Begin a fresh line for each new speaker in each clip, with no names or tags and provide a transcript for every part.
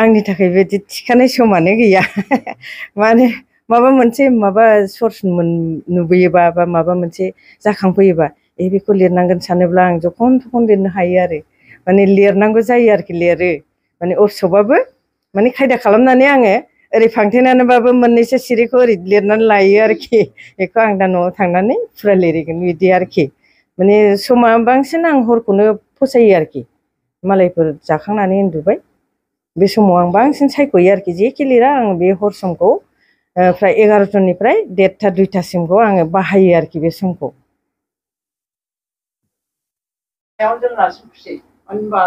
आंनि थाखाय बिदि थिखानाय समानो गैया माने माबा मोनसे माबा सर्स नुबोयोबा बा माबा मोनसे जाखांफैयोबा बेखौ लिरनांगोन सानोब्ला आं जखन थखन लिरनो हायो आरो माने लिरनांगौ जायो आरोखि लिरो माने अफिसावबाबो माने खायदा खालामनानै आङो ओरै फांथेनानैबाबो मोननैसो सिरिखौ ओरै लिरनानै लायो आरोखि बेखौ आं दा न'आव थांनानै फुरा लिरहैगोन बिदि आरोखि माने समा बांसिन आं हरखौनो फसायो आरोखि मालायफोर जाखांनानै उन्दुबाय बे समाव आं बांसिन सायख'यो आरोखि जेखि लिरा आं बे हर समखौ फ्राय 11टानिफ्राय 1:30 2टासिमखौ आङो बाहायो आरोखि बे समखौ जोंनासो खुसि होनबा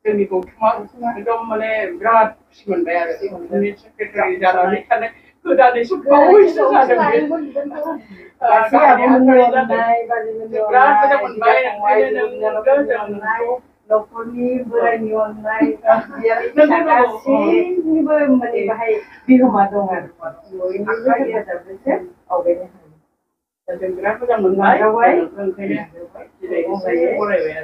जोंनि गौथुमा एकदम माने बिराद खुसि मोनबाय आरो गौथुमनि सेक्रेटारि जानानै थानाय गोदानैसो बावैसो जादों बिराद मोजां मोनबाय न'खरनि बोरायनि अननाय गासैनिबो माने बाहाय बिहोमा दं आरो बयनिबो हेफाजाबजोंसो आवगायनो हायो दा जों बिराद मोजां मोनबाय ओंखायनो बरायबाय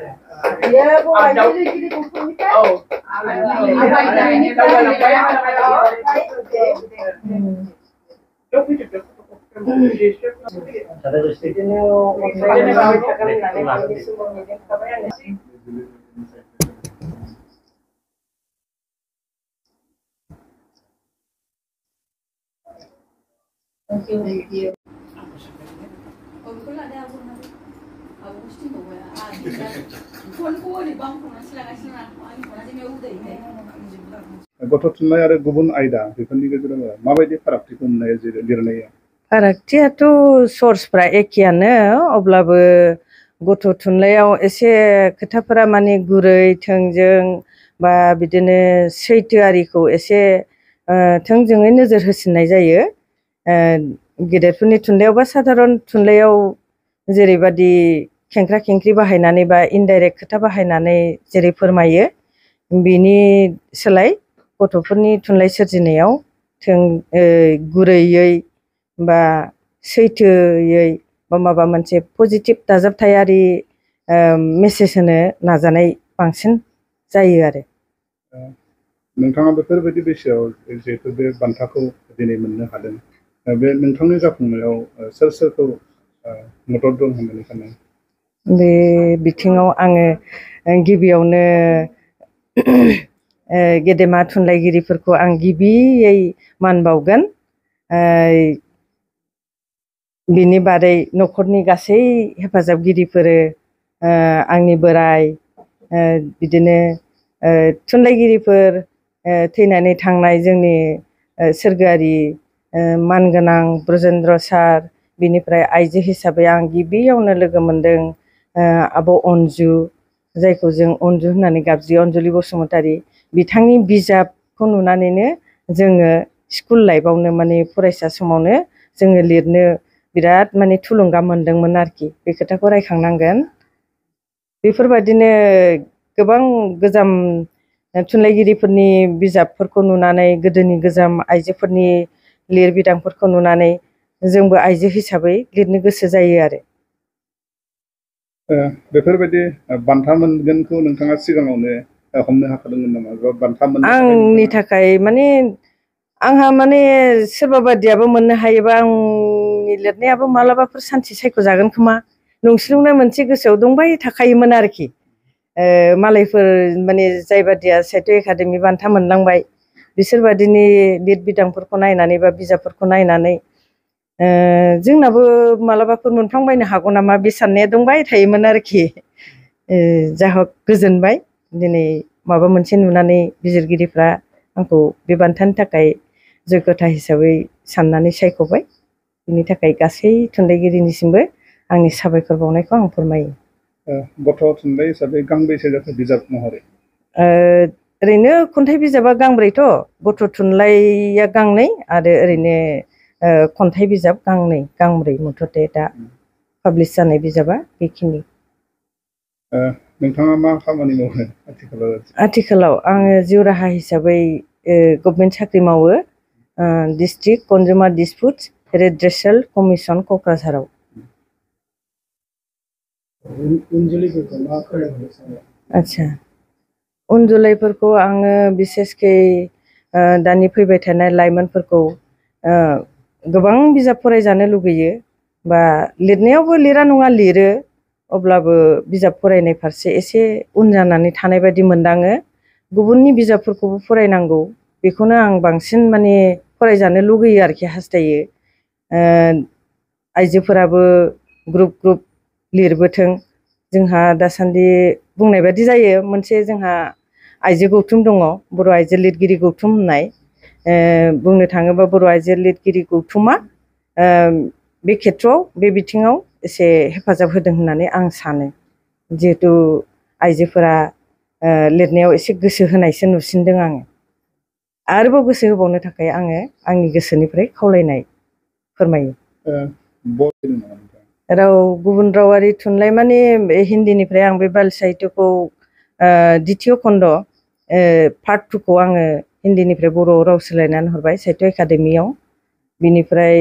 गथ' थुनलाइ आरो गुबुन आयदा बेफोरनि गेजेराव माबायदि फारागथिखौ मोननाय जेरै लिरनाया
फारागथियाथ' सर्सफ्रा एखेयानो अब्लाबो गथ' थुनलाइयाव एसे खोथाफोरा माने गुरै थोंजों बा बिदिनो सैथोआरिखौ एसे थोंजोङै नोजोर होसिननाय जायो गेदेरफोरनि थुनलाइयाव बा साधारन थुनलाइयाव जेरैबादि खेंख्रा खेंख्रि बाहायनानै बा इनडाइरेक्ट खोथा बाहायनानै जेरै फोरमायो बिनि सोलाय गथ'फोरनि थुनलाइ सोरजिनायाव गुरैयै बा सैथोयै बा माबा मोनसे पजिटिभ दाजाबथायारि मेसेज होनो नाजानाय बांसिन जायो आरो
नोंथाङा बेफोरबायदि बैसोआव जिहेतु बे बान्थाखौ दिनै मोननो हादों बे नोंथांनि जाफुंनायाव सोर सोरखौ मदद दं होननानै सानो
बे बिथिङाव आङो गिबियावनो गेदेमा थुनलाइगिरिफोरखौ आं गिबियै मान बावगोन बिनि बादै न'खरनि गासै हेफाजाबगिरिफोर आंनि बोराइ बिदिनो थुनलाइगिरिफोर थैनानै थांनाय जोंनि सोरगोआरि मानगोनां ब्रजेन्द्र सार बिनिफ्राय आइजो हिसाबै आं गिबियावनो लोगो मोनदों आब' अनजु जायखौ जों अनजु होननानै गाबज्रियो अनजुलि बसुमतारी बिथांनि बिजाबखौ नुनानैनो जोङो स्कुल लाइफआवनो माने फरायसा समावनो जोङो लिरनो बिराद माने थुलुंगा मोनदोंमोन आरोखि बे खोथाखौ रायखांनांगोन बेफोरबायदिनो गोबां गोजाम थुनलाइगिरिफोरनि बिजाबफोरखौ नुनानै गोदोनि गोजाम आइजोफोरनि लिरबिदांफोरखौ नुनानै जोंबो आइजो हिसाबै लिरनो गोसो जायो आरो
बेफोरबायदि बान्था मोनगोनखौ नोंथाङा सिगाङावनो हमनो हाखादोंमोन नामा बान्था मोननो
आंनि थाखाय माने आंहा माने सोरबा बादियाबो मोननो हायोबा आंनि लिरनायाबो मालाबाफोर सानसे सायख'जागोन खोमा नंस्लुंनाय मोनसे गोसोआव दंबाय थाखायोमोन आरोखि मालायफोर माने जाय बादिया साहित्य एकाडेमि बान्था मोनलांबाय बिसोरबादिनि लिरबिदांफोरखौ नायनानै बा बिजाबफोरखौ नायनानै जोंनाबो मालाबाफोर मोनफ्लांबायनो हागौ नामा बे साननाया दंबाय थायोमोन आरोखि जा हक गोजोनबाय दिनै माबा मोनसे नुनानै बिजिरगिरिफ्रा आंखौ बे बान्थानि थाखाय जग्यता हिसाबै साननानै सायख'बाय बिनि थाखाय गासै थुनलाइगिरिनिसिमबो आंनि साबायखर बावनायखौ आं फोरमायो
गथ' थुनलाइ हिसाबै गांबेसे जाखो बिजाब महरै
ओरैनो खन्थाइ बिजाबा गांब्रैथ' गथ' थुनलाइया गांनै आरो ओरैनो खन्थाइ बिजाब गांब्रै मुथथे दा पाब्लिस जानाय बिजाबा बेखिनि
नोंथाङा मा खामानि मावो
आथिखालाव आङो जिउ राहा हिसाबै गभर्नमेन्ट साख्रि मावो डिस्ट्रिक्ट कनजुमार डिसपुट्स रेड्रेसेल कमिसन क'क्राझाराव आदसा उन जोलैफोरखौ आङो बिसेसकै दानि फैबाय थानाय लाइमोनफोरखौ गोबां बिजाब फरायजानो लुगैयो बा लिरनायावबो लिरा नङा लिरो अब्लाबो बिजाब फरायनाय फारसे एसे उन जानानै थानाय बायदि मोनदाङो गुबुननि बिजाबफोरखौबो फरायनांगौ बेखौनो आं बांसिन माने फरायजानो लुगैयो आरोखि हास्थायो आइजोफोराबो ग्रुप ग्रुप लिरबोथों जोंहा दासान्दि बुंनाय बायदि जायो मोनसे जोंहा आइजो गौथुम दङ बर' आइजो लिरगिरि गौथुम होननाय बुंनो थाङोबा बर' आइजो लिरगिरि गौथुमा बे खेथ्रआव बे बिथिङाव एसे हेफाजाब होदों होननानै आं सानो जिहेथु आइजोफोरा लिरनायाव एसे गोसो होनायसो नुसिनदों आङो आरोबाव गोसो होबावनो थाखाय आङो आंनि गोसोनिफ्राय खावलायनाय फोरमायो राव गुबुन रावारि थुनलाइ माने हिन्दीनिफ्राय आं बे बाल साहित्यखौ द्वितीय खन्ड पार्ट 2 खौ आङो हिन्दीनिफ्राय बर'आव राव सोलायनानै हरबाय साहित्य एकाडेमियाव बिनिफ्राय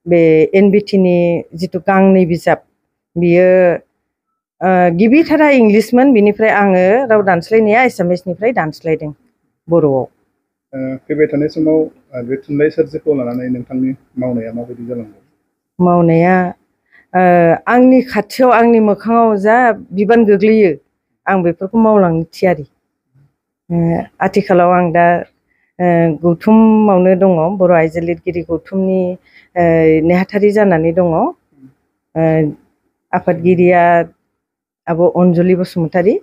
बे NBTनि जिथु गांनै बिजाब बियो गिबिथारा इंलिसमोन बिनिफ्राय आङो राव दानस्लायनाया एसामिसनिफ्राय दानस्लायदों बर'आव
फैबाय थानाय समाव बे थुनलाइ सोरजिखौ लानानै नोंथांनि मावनाया माबायदि जालांगोन
मावनाया आंनि खाथियाव आंनि मोखाङाव जा बिबान गोग्लैयो आं बेफोरखौ मावलांनो थियारि आथिखालाव आं दा गौथुमावनो दङ बर' आइजो लिरगिरि गौथुमनि नेहाथारि जानानै दङ आफादगिरिया आब' अनजुलि बसुमतारी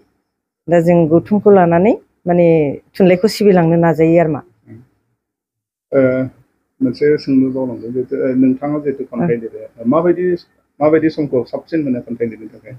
दा जों गौथुमखौ लानानै माने थुनलाइखौ सिबिलांनो नाजायो आरो मा
मोनसे सोंलु बावलांदों जिहेतु नोंथाङा जिहेतु खन्थाइ लिरो माबायदि समखौ साबसिन मोनो खन्थाइ लिरनो थाखाय